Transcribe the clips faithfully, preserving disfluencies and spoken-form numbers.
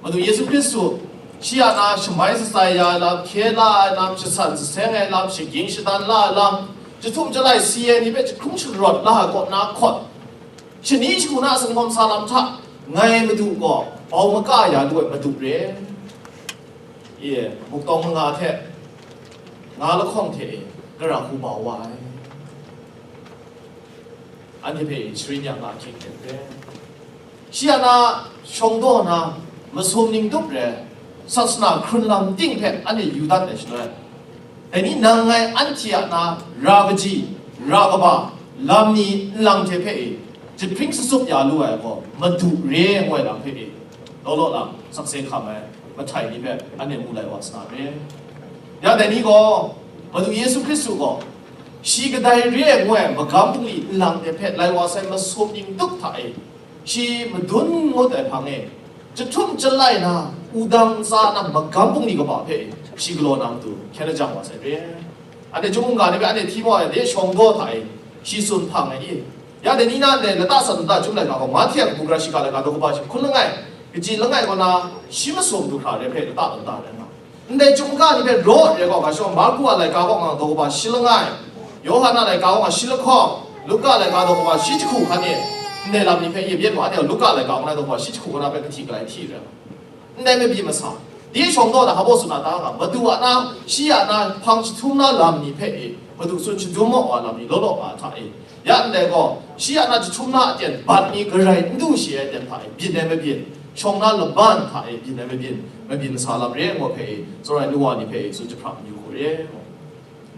Madu Yesu Hkristu, shi a na shamai shatsai ya ai lam, hkye la ai lam, shasan saseng ai lam, shagying shadan la ai lam, jahtum jalai si ai ni hpe jahkrung sharawt la ai kaw na hkawt, shani shagu na a sanggawm sa lam hta ngai Madu gaw bau maka ya lu ai Madu re. Ye, muktawng manga hte nga lahkawng hte e, gara hku bau wa ai. Anhte hpe sharin ya nga hkying hte re. Shi a na shawng daw na masum ning tup re, sasana hkrun lam ting hpe anhte yu dat ai shaloi, dai ni nang ngai anhte a na ra kaji, ra kaba, lam ni nlang hte hpe e, jahpring sasup ya lu ai gaw, Madu re ngu ai lam hpe e, law law lang sakse hkam ai mahtai ni hpe anhte mu lai wa sa na re. Ya dai ni gaw, Madu Yesu Hkristu gaw, shi kadai re ai ngu ai magam bungli nlang hte hpe lai wa sai masum ning tup hta e, shi madun ngut ai hpang e, jahtum jalai na, wudang ntsa na magam bungli kaba hpe shi galaw na matu hkyen lajang wa sai re. Anhte chyum mungga ni hpe anhte hti maw ai de shawng daw hta e, shi tsun hpang ai i? Ya dai ni na ndai lata san lata chyum laika gaw, Mahte a kabu gara shiga laika daw kaba shi hkun langai, kaji langai kaw na, shi masum du hkra re hpe lata lata rai nga. Ndai chyum ga ni hpe raw re gaw, ga shawng Marku a laika kaw nga daw kaba shi langai, Yawhan a laika kaw nga shi lahkawng, Luka laika daw kaba shi jahku hkan e, ndai lam ni hpe yip yet mu, anhte Luka laika kaw nga daw kaba shi jahku hkan na hpe kahti galai hti rai nga. Ndai mabyi masa, di shawng daw na hpa baw tsun na ta nga, Madu a na, shi a na hpang jahtum na lam ni hpe e, Madu tsun shadum maw wa lam ni law law nga hta e, ya ndai gaw, shi a na jahtum na aten bat ni garai n du shi ai aten hta e, byin ai mabyin, shawng na laban hta e, byin ai mabyin, mabyin masa lam re ai gaw hpe e, tsawra ai nu wa ni hpe e, tsun jahprang yu hku re.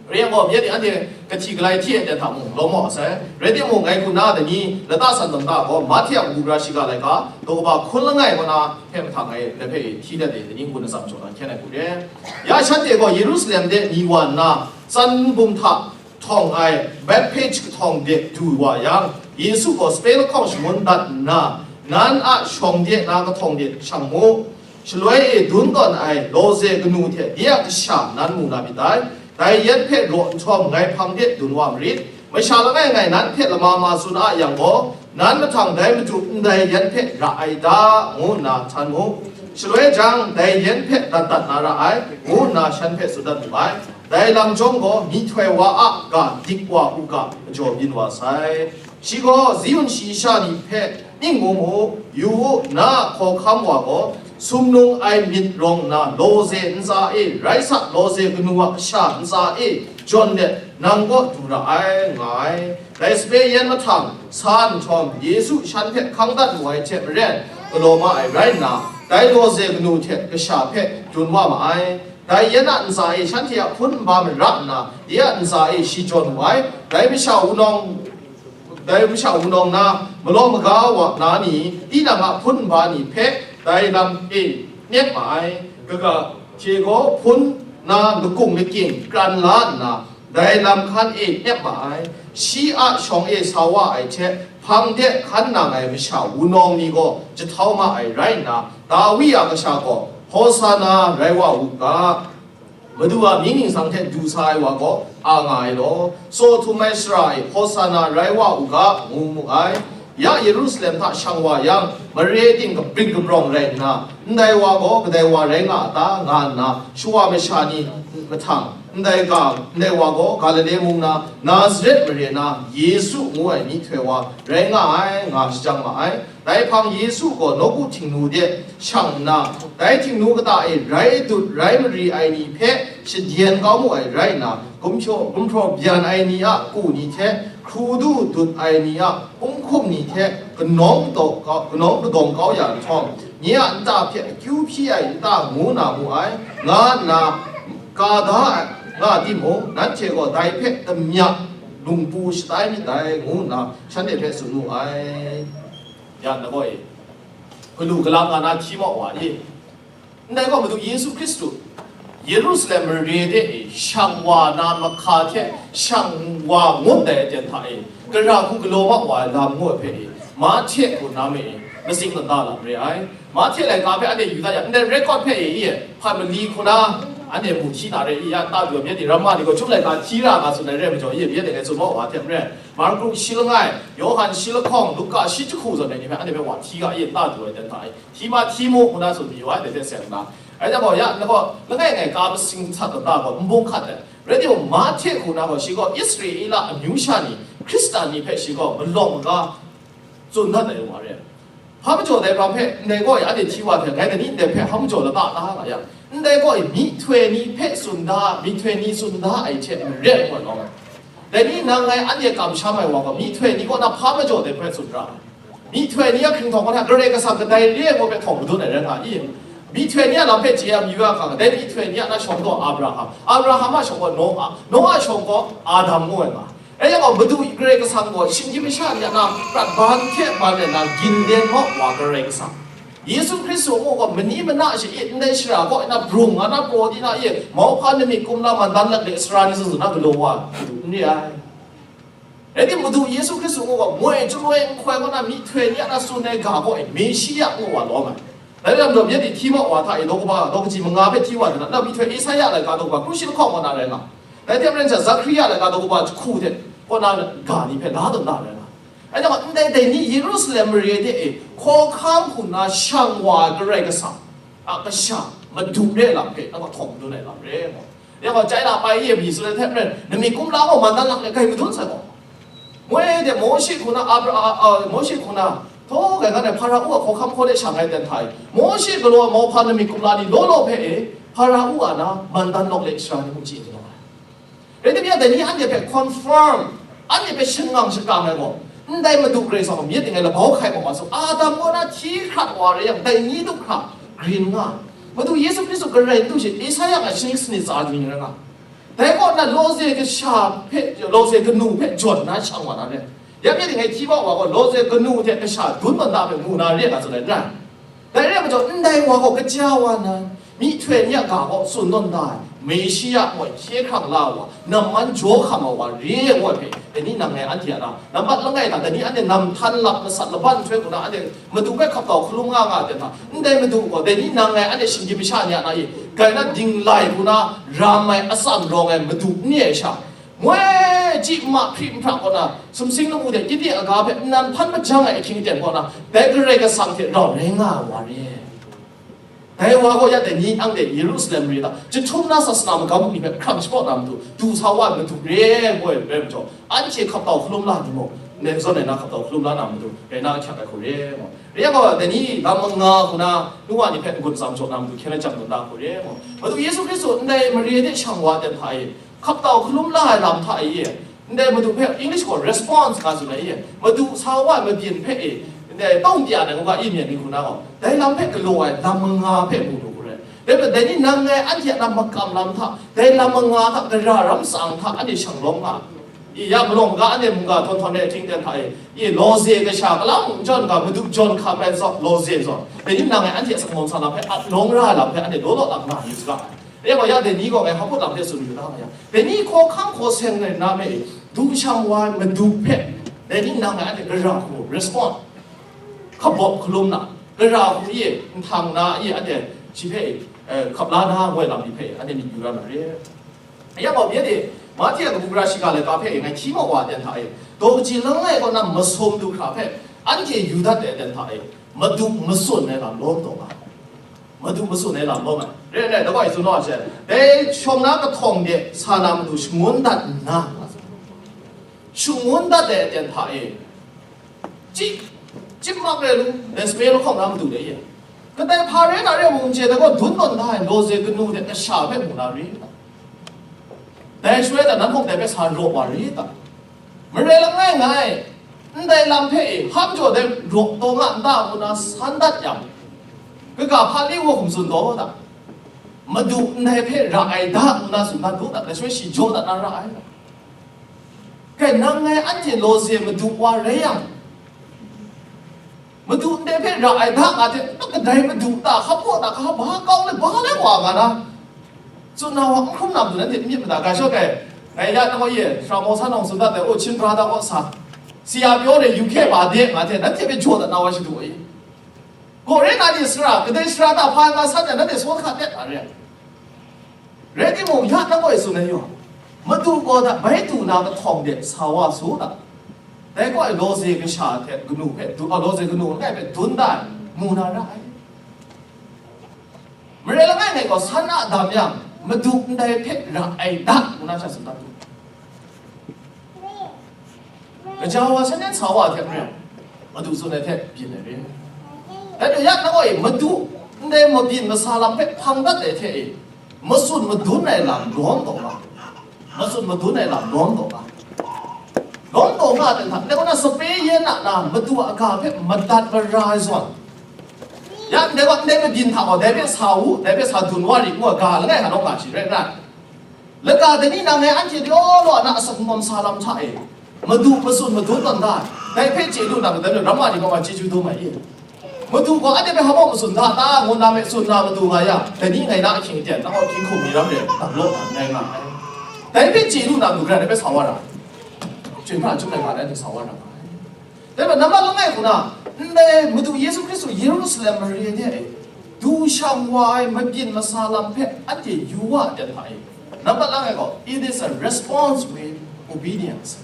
Rai yang gaw, myit ni anhte kahti galai hti ai aten hta mung, lawm maw sai. Rai timung, ngai hku na dai ni lata san tawn ta gaw, Mahte a kabu gara shiga laika, daw kaba hkun langai kaw na hpe mahtang ngai dai hpe hti dat e, dai ni n-gun atsam jaw na hkyen ai hku re. Ya shanhte gaw Yerusalem de ni wa nna, tsan bum hta htawng ai Bethphage kahtawng de du wa yang, Yesu gaw sape lahkawng shangun dat nna, nan a shawng de na kahtawng de shang mu. Shaloi e dun tawn ai lawze kanu hte de a kasha nan mu na myit dai. Dai yan hpe raw nhtawm, ngai hpang de dun wa marit. Masha langai ngai nan hpe lama ma tsun a yang gaw, nan mahtang dai Madu ndai yan hpe ra ai ta, ngu nna htan mu. Shaloi jang, dai yan hpe dat dat na ra ai, ngu nna shan hpe tsun dat mu ai. Dai lam chyawm gaw, myihtoi wa a ga dik wa u ga, majaw byin wa sai. Shi gaw Ziun shayi sha ni hpe ning mu mu, yu u, na a hkawhkam wa gaw, sumnung ai myit rawng nna, lawze ntsa e, rai sa, lawze kanu a kasha ntsa e, jawn let, nang kaw du ra ai, nga ai. Dai sape yan mahtang sa nhtawm, Yesu shan hpe hkang dat mu ai hte maren, galaw ma ai rai nna, dai lawze kanu hte kasha hpe dun wa ma ai. Dai yan a ntsa e shanhte a hpun nba mara nna, de a ntsa e shi jawn wu ai. Dai masha wunawng, dai masha wunawng na, malaw maga wa na ni, tinang a hpun nba ni hpe dai lam e nep ma ai. Kaga hte gaw hpun na lakung lakying kran la nna, dai lam hkan e nep ma ai. Shi a shawng e sa wa ai hte, hpang de hkan nang ai masha wunawng ni gaw jahtau ma ai rai nna, Dawi a kasha gaw, Hosana rai wa u ga, Madu a mying ningsang hte du sa ai wa gaw a nga ai law, saw htum ai sara e Hosana rai wa u ga, ngu mu ai. Ya Yerusalem hta shang wa yang, mare ting kabring kabrawng rai nna, ndai wa gaw kadai wa rai nga a ta, nga nna, shawa masha ni mahtang, ndai ga, ndai wa gaw Galile mung na Nazaret mare na Yesu ngu ai myihtoi wa rai nga ai, nga shajang ma ai. Dai hpang Yesu gaw nawku htingnu de shang nna, dai htingnu kata e rai dut rai mari ai ni hpe shadyen kau mu ai rai nna, gumhpraw, gumhpraw byan ai ni a ku ni hte, hkru du dut ai ni a punghkum ni hte kanawng kadaw kau, kanawng kadawng kau ya nhtawm, nye a nta hpe akyu hpyi ai nta ngu na mu ai, nga nna ka da ai, nga timung, nanhte gaw dai hpe damya lungpu shatai myit dai, ngu nna shanhte hpe tsun mu ai. Yan lagaw e, galu galang nga na hti maw wa i? Ndai gaw Madu Yesu Hkristu, Yerusalem mare de e shang wa na mahka hte shang wa ngut dai aten hta e, gara hku galaw ma wa ai lam ngu ai hpe e, Mahte hku na me e, matsing mada lam re ai. Mahte laika hpe anhte yu dat yang, ndai record hpe e, i e, hpan mali hku na, Anhte mu hti na re i, ya nta du ai myit ni ramma ni gaw, chyum laika hti ra nga tsun ai re ai majaw, i myit dai ngai tsun maw wa hte maren, Marku shi langai, Yawhan shi lahkawng, Luka shi jahku zawn ai ni hpe anhte hpe wa hti ga i, nta du ai ten hta i, hti ma hti mu, ngu na tsun mayu ai, dai hte seng nna. Rai jang gaw, ya, nang gaw, langai ngai ka masing sat lata gaw, nbung hkat ai. Rai timung, Mahte hku na gaw, shi gaw Israela amyu sha ni, Hkristan ni hpe shi gaw malawng maga tsun dat ai wa re. Hpa majaw dai hpang hpe, ndai gaw e, anhte hti wa hte, ngai dai ni ndai hpe hpa majaw lata la nga yang, ndai gaw e, myihtoi ni hpe tsun da, myihtoi ni tsun da ai hte maren gaw lawm. Dai ni nang ngai anhte kamsham ai wa gaw, myihtoi ni kaw na hpa majaw dai hpe tsun ra ai. Myihtoi ni a hkringhtawng kaw hta Karai Kasang kadai re ai gaw hpe htawng madun ai rai nga i? Myihtoi ni a lam hpe chye a mayu a hkang, dai myihtoi ni a na shawng gaw Abraham, Abraham a shawng gaw Noa, Noa a shawng gaw Adam ngu ai nga. Rai yang gaw, Madu Karai Kasang gaw shinggyim masha ni a na prat ban hte ban ai na ginlen maw wa Karai Kasang? Yesu Hkristu mung gaw mani mana sha-it ndai shara kaw na brung nga na praw di na e, mauhpa namik kumla mandan lak le sara ni zawn zawn na galaw wa Madu n re ai. Rai timung, Madu Yesu Hkristu mung gaw moi chyaloi nhtoi kaw na myihtoi ni a na tsun ai ga gaw e, Meshiya ngu wa lawm ai. Dai lam jaw, myit ni hti maw wa hta e, daw kaba, daw kaji manga hpe hti wa ai na, myihtoi Esaia laika daw kaba, kru shi lahkawng kaw na rai nga. Dai hte maren sha, Zakaria laika daw kaba jahku hte kaw na ga ni hpe la tawn na rai nga. Rai timung, ndai dai ni Yerusalem mare de e, hkawhkam hku na shang wa ai Karai Kasang a kasha, Madu re ai lam hpe, nang gaw htawng madun ai lam re ai gaw. Ya gaw, chyai la pai ye mi tsun ai hte maren, namik kumla gaw mandan lak le grai madun sai gaw. Moi de Mawshe hku na, Abra-, a, a, Mawshe hku na, htaw gaigan ai Hpara-u a hkawhkam hkaw de shang ai ten hta e, Mawshe galaw ai mauhpa namik kumla ni law law hpe e, Hpara-u a na mandan lawk le shara ni mung chye ni law ai. Rai timung, dai ni anhte hpe confirm, anhte hpe shangang shakang ai gaw, ndai Madu Karai Kasang myit ding ai labau hkai gaw ma su, Adam kaw na hti hkrat wa rai yang, dai ni du hkra grin nga ai. Madu Yesu Hkristu garai n du shi, Esaia a shani sanit tsa ai ni rai nga. Dai kaw na lawze kasha hpe, lawze kanu hpe jawn na shang wa na re. Ya myit ding ai hti bau wa gaw, lawze kanu hte kasha dun tawn da hpe mu na re nga tsun ai n rai. Dai re ai majaw, ndai wa gaw kaja wa nan, myihtoi ni a ga gaw tsun tawn da ai, Meshiya moi hkye hkrang la ai wa, namman jaw hkam ai wa re ai wa hpe, dai ni nang ngai anhte a na, nambat langai na, dai ni anhte nam htan lap masat laban nhtoi hku na, anhte Madu hpe hkap tau hkalum nga nga ai ten hta, ndai Madu gaw, dai ni nang ngai anhte shinggyim masha ni a na e, grai na dinglai hku na ram ai atsam rawng ai Madu n re ai sha, moi chyi ma hpri nhpra kaw na, sumsing lamu de kyi de aga hpe nnan hpan majang ai ahkying aten kaw na, dai Karai Kasang hte rau rai nga ai wa re. Dai wa gaw ya dai ni anhte Yerusalem mare hta jahtum na sasana magam bungli hpe hkrang shapraw na matu, du sa wa ai Madu re ai gaw ai rai majaw, anhte hkap tau hkalum la ni mung, ndai zawn ai na hkap tau hkalum la na matu, rai na ahkyak ai hku re ai gaw. Rai yang gaw, dai ni lam manga hku na, nu wa ni hpe n-gun tsam jaw na matu, hkyen ai jang dun na hku re ai gaw. Madu Yesu Hkristu ndai mare de shang wa ai ten hta e, hkap tau hkalum la ai lam hta e, ndai Madu hpe English gaw response nga tsun ai e, Madu sa wa ai mabyin hpe e, ndai tawng pya ai ngu ga i myit ni hku na gaw, dai lam hpe galaw ai lam manga hpe mu lu hku rai. Dai hpe dai ni nang ngai anhte a na makam lam hta, dai lam manga hta, gara ram tsang hta, anhte shang lawm nga. I ya malawng ga, anhte mungga htawn htawn e ahkying ten hta e, i lawze kasha, kalam mung jawn ga, Madu jawn hkam ai zawn, lawze zawn, dai ni nang ngai anhte a sakmawng sa lam hpe, a lawng ra ai lam hpe, anhte law law lam nga yu saga ai. Rai gaw, ya dai ni gaw ngai hpa lam hte tsun yu na ma yang, dai ni hkawhkam hkaw seng rai nna me, du shang wa ai Madu hpe, dai ni nang ngai anhte gara hku respond, hkabawp hkalum na, gara hku i, nhtang na i, anhte shi hpe, eh, hkap la na, ngoi lam ni hpe, anhte myit yu ra na re. Ya gaw, myit e, Mahte a kabu gara shiga laika hpe ngai hti maw wa ai ten hta e, daw kaji langai kaw na masum du hkra hpe, anhte yu dat ai ten hta e, Madu matsun ai lam lawm taw nga. Madu matsun ai lam lawm ai. Re ai, dai gaw e tsun naw ai she, dai shawng na kahtawng de sa na matu shangun dat nna, shangun dat ai aten hta e, chyi, chyip mak re lu, dai sape lahkawng na matu de ye. Kadai hpa re na re mung n chye, dai gaw dun tawn da ai lawze kanu hte kasha hpe mu na ri ta? Dai shaloi ta nan hkawk dai hpe sa raw wa ri ta? Marai langai ngai, ndai lam hpe e, hpa majaw dai raw taw nga n ta ngu na san dat yang, kaga hpa li wa hkum tsun taw ta? Madu ndai hpe ra ai da ngu na tsun dat du ta? Dai shaloi shi jaw dat na ra ai. Kai nang ngai anhte lawze Madu wa rai yang, Madu ndai hpe ra ai da nga hte, kadai Madu ta, hpa ta, hpa ba kau le, ba le wa nga na? Tsun na wa n hkrum na matu nanhte n myit mada, ga shawng ai, ngai ya nang ye, Shara Mawsa nawng tsun dat ai, o, Chin Brother kaw sa, si ya pyaw re, U K ba de, nga hte, nanhte hpe jaw dat na wa shadu ai. Gaw re na ni sara, kadai sara ta hpa nga san jang, nanhte saw hka tet na re ai. Rai timung, ya nang gaw e tsun ai yaw, Madu gaw da bai du na kahtawng de sa wa su da. Dai gaw e lawze kasha hte kanu hpe du, a, lawze kanu langai hpe dun da ai, mu na ra ai. Marai langai ngai gaw san a dam yang, Madu ndai hpe ra ai da, ngu na sha tsun dat u. Gaja wa shanhten sa wa hte maren, Madu tsun ai hte byin ai re. Dai hpe ya nang gaw e, Madu ndai mabyin masa lam hpe hpang dat ai hte e, matsun madun ai lam lawm taw nga, matsun madun ai lam lawm taw nga, lawm taw nga ai hte hta, dai kaw na sape yen a na Madu a ga hpe madat mara ai zawn, ya ndai wa ndai mabyin hta gaw dai hpe sa u, dai hpe sa dun wa rit ngu ai ga langai hta nawng ga shi rai nna, Lata dai ni nang ngai anhte daw law na asak n gawm sa lam hta e, Madu matsun madun tawn da, dai hpe chye lu na, kadai ram ma ni kaw chyeju dum ai i? Madu gaw anhte hpe hpa maw matsun da ta, ngu na me tsun na matu nga yang, dai ni ngai na ahkying aten, nang gaw hkying hkum ni ram re, dam law na, ngai nga ai. Dai hpe chye lu na, madu gara dai hpe sa wa ra ai. Chyoi hpra chyum ai ga dai hte sa wa ra ai. Dai hpe nambat langai hku na, ndai Madu Yesu Hkristu Yerusalem mare de e, du shang wa ai mabyin masa lam hpe anhte yu wa ai hta e, nambat langai gaw, it is a response with obedience.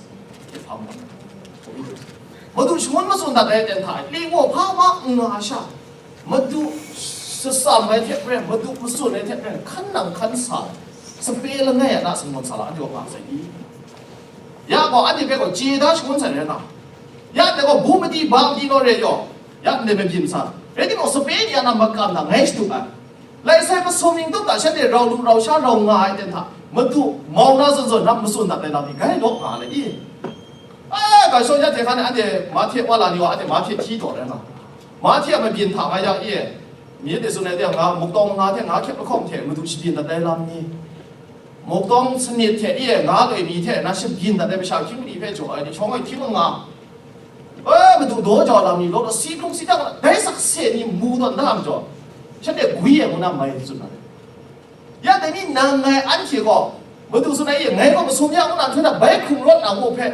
Madu shangun matsun dat ai hta e, li gaw hpa hpa n nga sha, Madu shatsam ai hte maren, Madu matsun ai hte maren, hkan nang hkan sa, sape langai a na sanggun sa lam anhte gaw nga sai i? Ya gaw, anhte hpe gaw chye da shangun sai rai nga. Ya dai gaw, bu madi, ba madi naw re yaw, ya ndai mabyin sa. Rai timung, sape ni a na makam na ngai shadu ai. Lai sai masum ning tup hta shanhte rau lu rau sha rau nga ai ten hta, Madu mau na zawn zawn na matsun dat ai lam ni gai law nga ai i? Ai, ga shawng ya hte hkan e anhte Mahte wa la ni wa, anhte Mahte hti taw rai nga. Mahte a mabyin hta nga yang e, mi de tsun ai de nga, muktawng manga hte nga hkyep lahkawng hte Madu shabyin dat ai lam ni? Muktawng sanit hte e nga loi mi hte na shabyin dat ai masha hkying mali hpe jaw ai ni, shawng e hkying nga, e, Madu daw jau lam ni law law, si hkrung si dang, dai sakse ni mu tawn da ai majaw, shanhte gwi ai ngu na mai tsun ai. Ya dai ni nang ngai anhte gaw, Madu tsun ai e, ngai gaw masum ya ngu na nhtoi hta bai hkrung rawt na ngu hpe,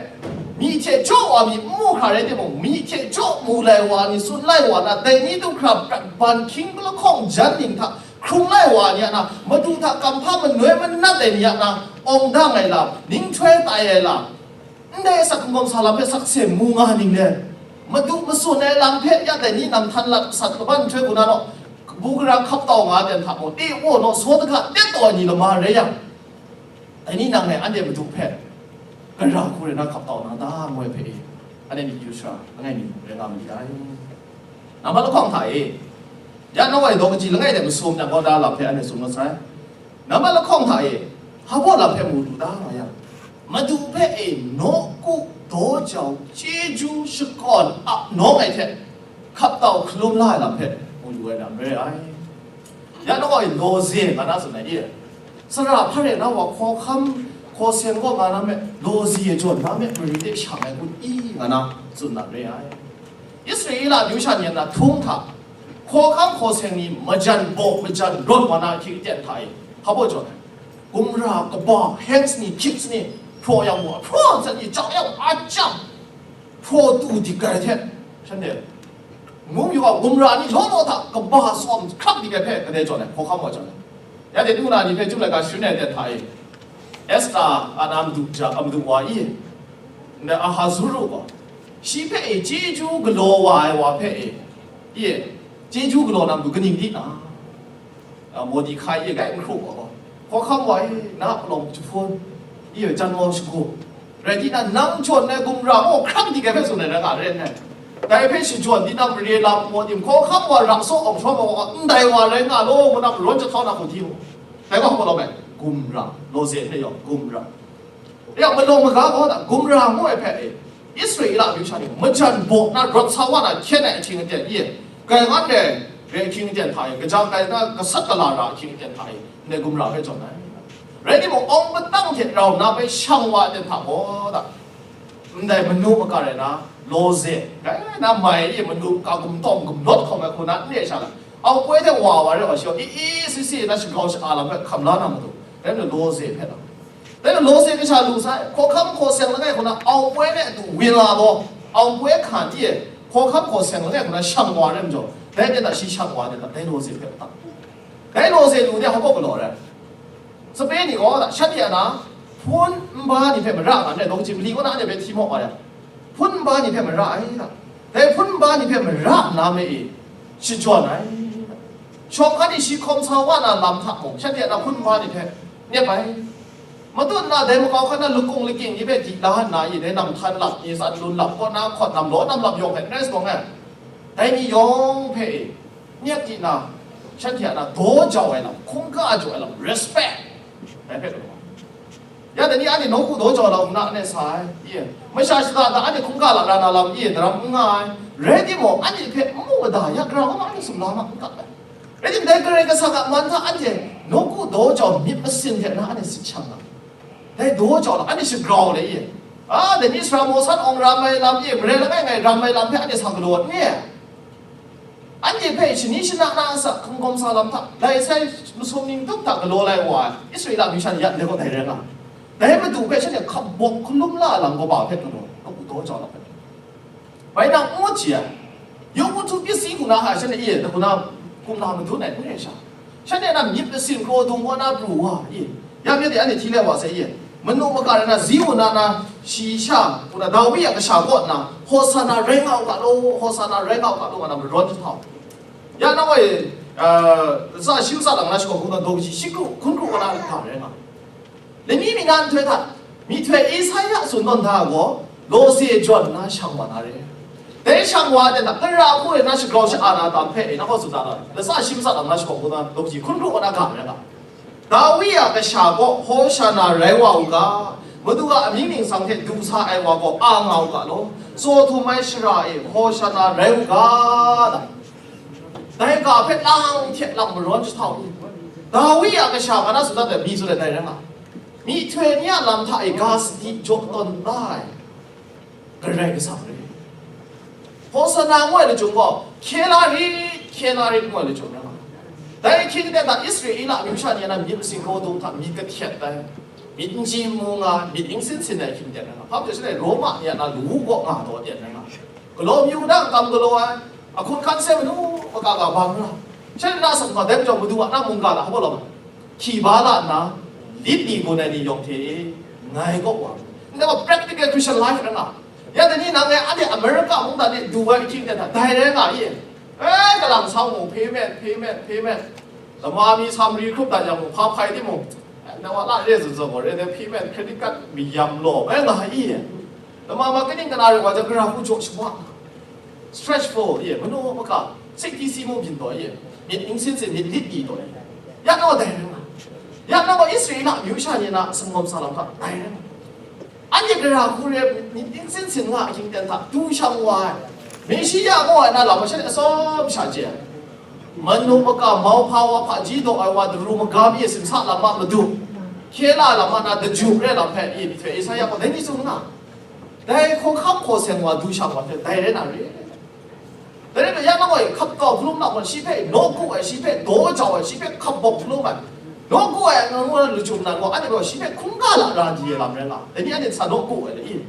myi hte jaw wa mi n mu hkra rai timung, myi hte jaw mu lai wa ni, tsun lai wa na, dai ni du hkra prat ban hkying lahkawng jan ning hta hkrung lai wa ni a na, Madu hta kamhpa manoi manat ai ni a na, awng dang ai lam, ninghtoi tai ai lam, ndai asak n gawm sa lam hpe sakse mu nga ning le, Madu matsun ai lam hpe ya dai ni nang htan lat sat kaban nhtoi hku na naw, kabu gara hkap tau nga ai ten hta mung, e, wo naw, saw daga tet taw ai ni lama rai yang, dai ni nang e anhte Madu hpe gara hku rai na hkap tau na ta, ngu ai hpe e, anhte myit yu sara langai mi rai nga ma li ai. Nambat lahkawng hta e, ya nawai daw kaji langai de masum yang gaw da lam hpe anhte tsun mat sai. Nambat lahkawng hta e, hpa baw lam hpe mu lu da nga yang, Madu hpe e nawku, daw jau, chyeju, shakawn ap nawng ai hte, hkap tau hkalum la ai lam hpe mu lu ai lam re ai. Ya nawai lawze nga na tsun ai e, sara hpa re na wa hkawhkam hkaw seng gaw nga na me, lawze jawn na me, mari de shang ai kun i nga na tsun na re ai. Israela amyu sha ni a na htung hta, hkawhkam hkaw seng ni majan baw majan rawt wa na ahkying aten hta e, hpa baw jawn ai? Gumra kaba, hands ni, kicks ni, hpraw yang gaw, hpraw nsat ni, jau yang, a jam, hpraw tu dik ai hte, shanhte, mung yu a gumra ni law law hta kaba tsawm hkrak dik ai hpe kadai jawn ai, hkawhkam wa jawn ai. Ya de, nuna ni hpe chyum laika sharin ai aten hta e, Esta a na madu ja, a madu wa i, ndai Ahazuru gaw, shi hpe e chyeju galaw wa ai wa hpe e, i, chyeju galaw na matu kaning di na? A, Mordekai e gai n hkru wa gaw, hkawhkam wa e, na palawng jahpun, i, janmau shagu, rai tinang, nang jawn ai gumra gaw hkrak dik ai hpe tsun ai rai nga, rai nna, dai hpe shajawn tinang mare lam ngu tim, hkawhkam wa rak saw awng hkrawm ai wa gaw, ndai wa rai nga law, ngu na marawn jahtau na hku di mu. Dai gaw hpa law bai, gumra, lawze hpe yawng, gumra. Ya, malawng maga gaw da, gumra ngu ai hpe e, Israela amyu sha ni majan baw na rawt sa wa na hkyen ai ahkying aten e, grai ngan re, re ahkying aten hta e, kaja kai na gasat gala ra ahkying aten hta e, ndai gumra hpe jawn ai. Rai timung, awng matang hte rau na hpe shang wa ai aten hta gaw da, ndai manu makar ai na, lawze, grai na mai e manu ka gumtawng gumlawt hkawm ai hku na n re sha la, au poi hte wa wa re wa shi gaw, i i si si na shagau sha-a lam hpe hkam la na matu, rai nna lawze hpe na, dai gaw lawze kasha lu sai, hkawhkam hkaw seng langai hku na, au poi de atu win la gaw, au poi hkan e, hkawhkam hkaw seng langai hku na shang wa re majaw, dai de hta shi shang wa de hta, dai lawze hpe hta. Dai lawze lu de hpa baw galaw ai? Sape ni gaw, shanhte a na, hpun nba ni hpe mara nga ndai, daw kaji mali kaw na anhte hpe hti maw wa yang, hpun nba ni hpe mara ai, dai hpun nba ni hpe mara nna me e, shajawn ai. Shawng hkan e shi hkawm sa wa na lam hta mung, shanhte a na hpun nba ni hpe nyep ai. Matut nna dai makau hkan na lakung lakying ni hpe di la nna e, dai nam htan lap, ni tsan lun lap, kaw na hkawt nam law nam lap yawng hpe n rai sa ai. Dai ni yawng hpe e, nyep di nna, shanhte a na daw jau ai lam, hkungga jaw ai lam, respect, dai hpe galaw ai. Ya dai ni anhte nawku daw jau lam na anhte sa ai, ye. Masha shada hta anhte hkungga lara na lam, ye, daram n nga ai. Rai timung, anhte hpe n mu mada ya, gara wa ma anhte sumla ma n kap ai. Rai timung, dai Karai Kasang a man hta anhte nawku daw jau myit masin hte na anhte sit shang nga. Dai daw jau lam, anhte shagrau le, ye. A, dai ni sara mawsan awng ram ai lam, ye, marai langai ngai ram ai lam hpe anhte sa galaw n ye. Anhte hpe shani shana na a sa hkungkawm sa lam hta, dai sai masum ning tup hta galaw lai wa ai, Israela amyu sha ni ya ndai gaw dai rai nga. Dai Madu hpe shanhte hkabawk hkalum la ai lam kaba hpe galaw, nawku daw jau lam hpe. Bai nang n ngut shi ai. Yawku htu pyit si hku na hka shanhte e, hku na kumla madun ai n rai sha. Shanhte na myit masin kraw dung kaw na pru wa, i, ya myit de anhte hti lai wa sai, i, manu maka rai na, Ziun na na, shi sha, kaw na, Dawi a kasha kaw nna, Hosana rai nga u ga law, Hosana rai nga u ga law, nga na marawn jahtau. Ya nang gaw, eh, tsa shi matsa lang na shakawn hku na, daw kaji shi kru, hkun kru kaw na hka rai nga. Lani mi na nhtoi hta, myihtoi Esaia tsun tawn hta gaw, lawze jawn nna shang wa na re. Dai shang wa ai hta, tara hku rai na shagrau sha-a na tam hpe, e, na gaw tsun da na, latsa shi matsa lam na shakawn hku na, daw kaji hkun kru kaw na ga rai nga. Dawi a kasha gaw Hosana rai wa u ga, Madu a amying ningsang hte du sa ai wa gaw a nga u ga law, tsaw htum ai shara e Hosana rai u ga, dai ga hpe lang hte lang marawn jahtau u. Dawi a kasha ga na tsun dat ai mi tsun ai dai rai nga. Myihtoi ni a lam hta e ga sadi jaw tawn da ai Karai Kasang re. Hosana ngu ai lachyum gaw, hkye la rit, hkye la rit ngu ai lachyum rai nga. Dai ahkying aten hta Israela amyu sha ni a na myit masin kraw dung hta myit kahtet ai, myit n chyi n mu nga, myit ning sin sin ai ahkying aten rai nga. Hpa majaw shaloi Roma ni a na lawu kaw nga taw aten rai nga. Galaw amyu na kam galaw ai, ahkun hkan sai manu maka ga bang ra. Shaloi na asak hta dai majaw Madu a na mungga la hpa lawm ai. Hkyi ba la nna, lit ni gun ai ni yawng hte e, ngai kaw wa. Ndai gaw practical Christian life rai nga. Ya dai ni nang e anhte America mungdan e du ai ahkying aten hta, dai rai nga i? E, kalang sau mung, payment, payment, payment. Lama mi sa mari hkrup dat yang mung, hpa hpai timung, ndai wa la re zawn zawn gaw, re ai payment, credit card mayam law, bai nga i? Lama ma kaning kana rai wa jang, gara hku jaw shawa nga. Stressful, ye, manu maka, sik T C mu byin taw, ye, myit ning sin sin, myit lit ni taw, ye. Ya nang gaw dai rai nga. Ya nang gaw Israela amyu sha ni na sumgawm sa lam hta dai rai nga. Anhte gara hku re myit ning sin sin nga ahkying aten hta du shang wa ai. Meshiya gaw ai na lam masha ni atsawm sha chye ai. Manu maka mauhpa wa hpaji daw ai wa daru magam e simsa lam a madu, hkye la lam a na daju re lam hpe, i, myihtoi Esaia gaw dai ni tsun nga. Dai hkawhkam hkaw seng wa du shang wa hpe dai rai na re. Dai rai na, ya nang gaw hkap kau hkalum na gaw, shi hpe nawku ai, shi hpe daw jau ai, shi hpe hkap bawk hkalum ai, nawku ai, nga ngu na lachyum nan gaw, anhte gaw shi hpe hkungga lara di ai lam rai nga, dai ni anhte sa nawku ai le i?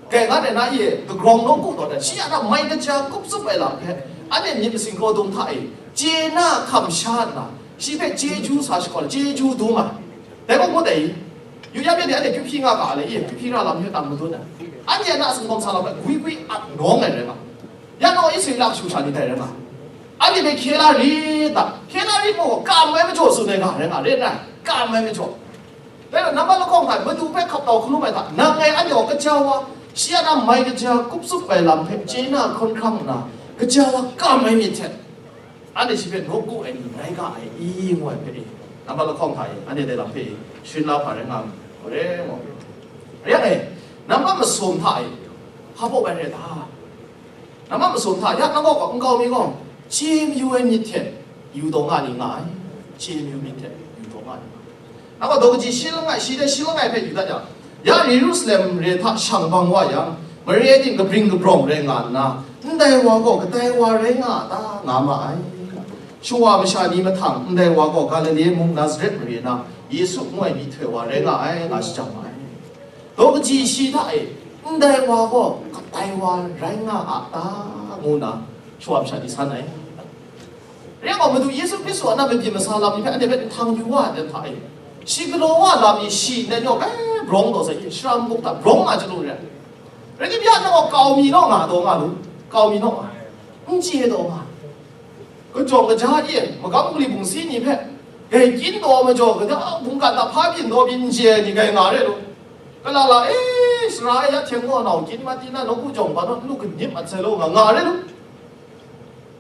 Kai nga dai na i, dagrawng nawku taw dai, shi a na mai kaja kup tsup ai lam hpe, anhte myit masin kraw dung hta e, chye na hkam sha nna, shi hpe chyeju sa shakawn, chyeju dum ai. Dai gaw ngut ai i? Yu ya myit ni anhte kyu hpyi nga ga ai le i? Kyu hpyi ra lam hpe tang madun ai. Anhte a na singkawm sa lam hpe gwi gwi at nawng ai rai nga. Ya gaw Israela kashu sha ni dai rai nga. Anhte hpe hkye la rit ta? Hkye la rit gaw, kam ai majaw tsun ai ga rai nga, rai nna, kam ai majaw. Dai gaw, nambat lahkawng hta Madu hpe hkap kau hkalum ai hta, nang ngai anhte gaw kaja wa, shi a na mai kaja kup tsup ai lam hpe chye na hkawn hkrang nna, kaja wa kam ai myit hte, anhte shi hpe nawku ai ni rai ga ai i, ngu ai hpe e, nambat lahkawng hta e, anhte dai lam hpe e, sharin la hpa rai nga mu, re mu. Rai yang e, nambat masum hta e, hpa baw bai rai ta? Nambat masum hta, ya nang gaw n kau mi gaw, chye mayu ai myit hte yu taw nga ni nga ai, chye mayu myit hte yu taw nga ni nga ai. Nang gaw daw kaji shi langai, shi dai shi langai hpe yu dat yang, ya Yerusalem mare hta shang bang wa yang, mare ting kabring kabrawng rai nga nna, ndai wa gaw kadai wa rai nga a ta, nga ma ai. Shawa masha ni mahtang ndai wa gaw Galile mung Nazaret mare na Yesu ngu ai myihtoi wa rai nga ai, nga shajang ma ai. Daw kaji shi hta e, ndai wa gaw kadai wa rai nga a ta, ngu nna shawa masha ni san ai. Rai gaw, Madu Yesu Hkristu a na mabyin masa lam ni hpe anhte hpe nhtang yu wa ai hta e, Shi galaw wa lam ni shi nnan yaw bai brawng taw sai, shara nbuk hta brawng nga chyalu re. Rai timung, ya nang gaw kau mi naw nga taw nga lu, kau mi naw nga, n chye taw nga. Kajawng kaja e, magam gumli bungsi ni hpe, gai kyin taw majaw, kata bungkan hta hpa byin taw byin n chye ai ni gai nga re lu. Kala la, e, sara e, ya hten gaw nau kyin mat tina, nawku jawng hpa naw n lu kanip mat sai law nga, nga re lu.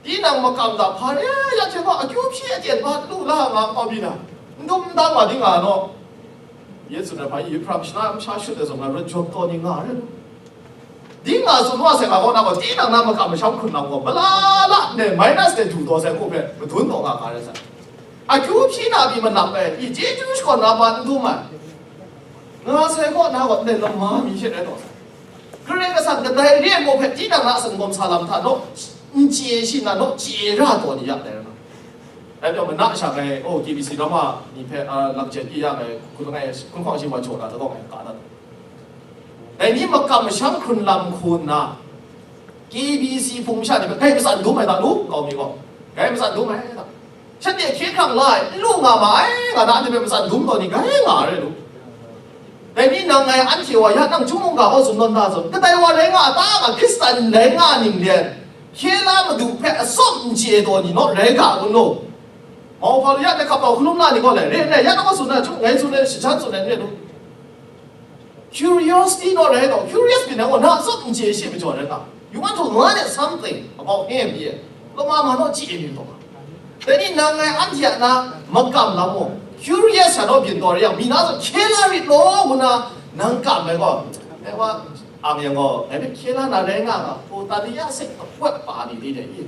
Tinang makam da hpa re ya hte gaw, akyu hpyi aten hpa n lu la nga kau mi na, n dum n dang wa di nga naw. Yesu na hpa yi hprang shana masha shut ai zawn, nga rawt jawm taw ni nga re lu. Di nga tsun wa sai nga gaw, na gaw tinang na makam masham hkrun lam gaw, malala ndai minus de du taw sai hku hpe madun taw nga ga rai sai. Akyu hpyi na pyi malap ai, i chyeju shakawn na hpa n dum ai. Nga sai gaw, na gaw ndai lama mi hte rai taw sai. Karai Kasang kadai re ai maw hpe, tinang na a sanggawm sa lam hta naw, n chye shi na naw, chye ra taw ni ya dai ra. Dai majaw, mana sha ngai, oh, K B C drama ni hpe, ah, lakjen i ya ngai, hkun langai, hkun hkawng shi wan jaw na, da gaw ngai ka na. Dai ni makam masham hkrun lam hku nna, K B C hpung masha ni hpe, "Gai matsan dum ai ta lu, kau mi gaw, gai matsan dum ai ta. Shanhte hkye hkrang la ai, n lu nga ma ai, nga na, anhte hpe matsan dum taw ni, gai nga ai rai lu. Dai ni nang ngai anhte wa ya nang chyum mungga kaw tsun nawn da zawn, kadai wa rai nga a ta, nga Hkristan rai nga ning len, hkye la Madu hpe atsawm n chye taw ni naw rai ga kun law. Mauhpa lu ya, ngai hkap tau hkalum la ni gaw le, re n rai, ya nang kaw tsun na, chyum ngai tsun ai, shachan tsun ai n rai lu." Curiosity naw rai taw, curious byin ai gaw, na atsawm n chye shi majaw rai nga. You want to learn it something about him, ye. Lama ma naw chye mi taw. Dai ni nang ngai anhte a na makam lam gaw, curious sha naw byin taw rai yang, mi na zawn hkye la rit law, ngu na nang kam ai gaw, e wa, ang yang gaw, dai hpe hkye la na rai nga nga, Taliya sek kapawt pa ni ni dai, ye.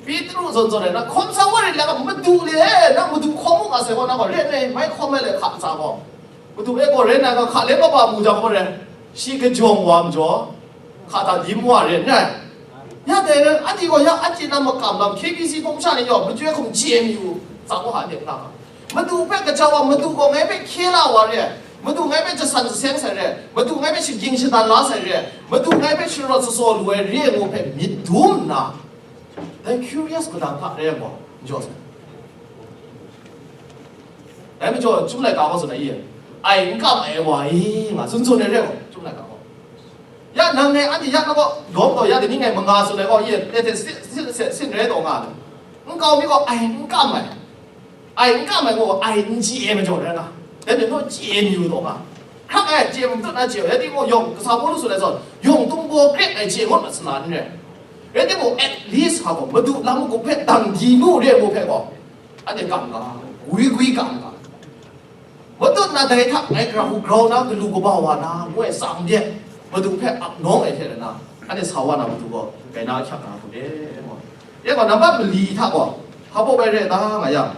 Petru zawn zawn e, na hkawm sa wa rit la, Madu le, nang Madu hkawm u nga sai gaw, na gaw re n rai, mai hkawm ai le hka ntsa gaw. Madu e gaw rai nna, hka le kaba mu jang gaw rai, shi kajawng wa majaw, hka hta dim wa re n rai. Ya dai rai, anhte gaw ya anhte na makam lam, K B C hpung masha ni yawng, majoi hkum chye mi u, tsang wa, anhte n nga ga. Madu hpe kaja wa, Madu gaw ngai hpe hkye la wa re, Madu ngai hpe jasan jaseng sai re, Madu ngai hpe shaging shadan la sai re, Madu ngai hpe sharawt shasaw lu ai re ai ngu hpe myit dum nna, dai curious madang hta re ai gaw, n jaw sai. Dai majaw, Chyum laika gaw tsun ai, i, ai n kam ai wa i, nga tsun tsun ai re gaw, Chyum laika gaw. Ya nang ngai anhte ya na gaw, lawm gaw ya dai ni ngai manga tsun ai gaw, i, e hte sin, sin, sin, sin rai taw nga ai. Nkau mi gaw ai n kam ai. Ai n kam ai gaw, ai n chye ai majaw rai nga. Dai ni gaw chye mi u taw nga. Hkrak ai, chye matut na chye ai, rai timung, yawng kasa Pawlu tsun ai zawn, yawng tung baw krek ai chye ngut mat sana n rai. Rai timung, at least hpa gaw, Madu lam magup hpe dang di nu re ai mu hpe gaw, anhte kam ga, gwi gwi kam ga. Matut na dai hta ngai grau grau na, galu kaba wa na, ngu ai tsang de, Madu hpe ap nawng ai hte rana, anhte sa wa na Madu gaw, gai na ahkyak na hku de, ngu. Ya gaw, nambat mali hta gaw, hpa baw bai re ta nga yang,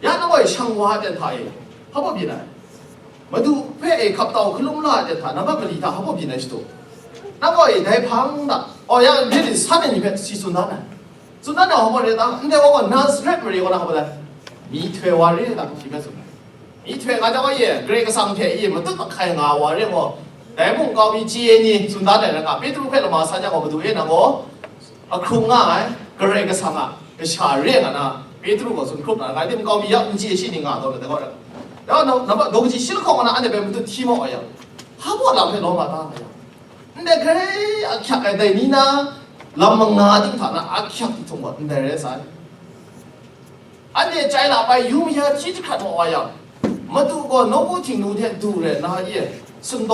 ya nang gaw e shang wa ai hta e, hpa baw byin ai. Madu hpe e hkap tau hkalum la ai hta, nambat mali hta hpa baw byin ai shadu. Nang gaw e dai hpang hta, aw ya, myit ni san ai ni hpe si tsun dan ai. Tsun dan ai hpa baw re ta, ndai wa gaw Nazaret mare kaw na hpa baw dan, myihtoi wa re ta, shi hpe tsun ai. Myihtoi nga jang gaw e, Karai Kasang hte e matut mahkai nga wa re gaw, dai mung kau mi chye ni tsun dan ai rai nga, Petru hpe lama san yang gaw, Madu e nang gaw, ahkrung nga ai Karai Kasang a kasha re nga na, Petru gaw tsun hkrup na, ngai tim kau mi ya n chye shi ni nga taw na, dai gaw, dai gaw, nambat daw kaji shi lahkawng nga na, anhte hpe matut hti maw ai yang, hpa baw lam hpe lawm a ta nga yang, ndai grai ahkyak ai dai ni na lam manga ting hta na ahkyak ting htung gaw ndai rai sai. Anhte chyai la bai yu mahya hti jahkrat maw wa yang, Madu gaw nawku Htingnu hte du re na ye, sumdaw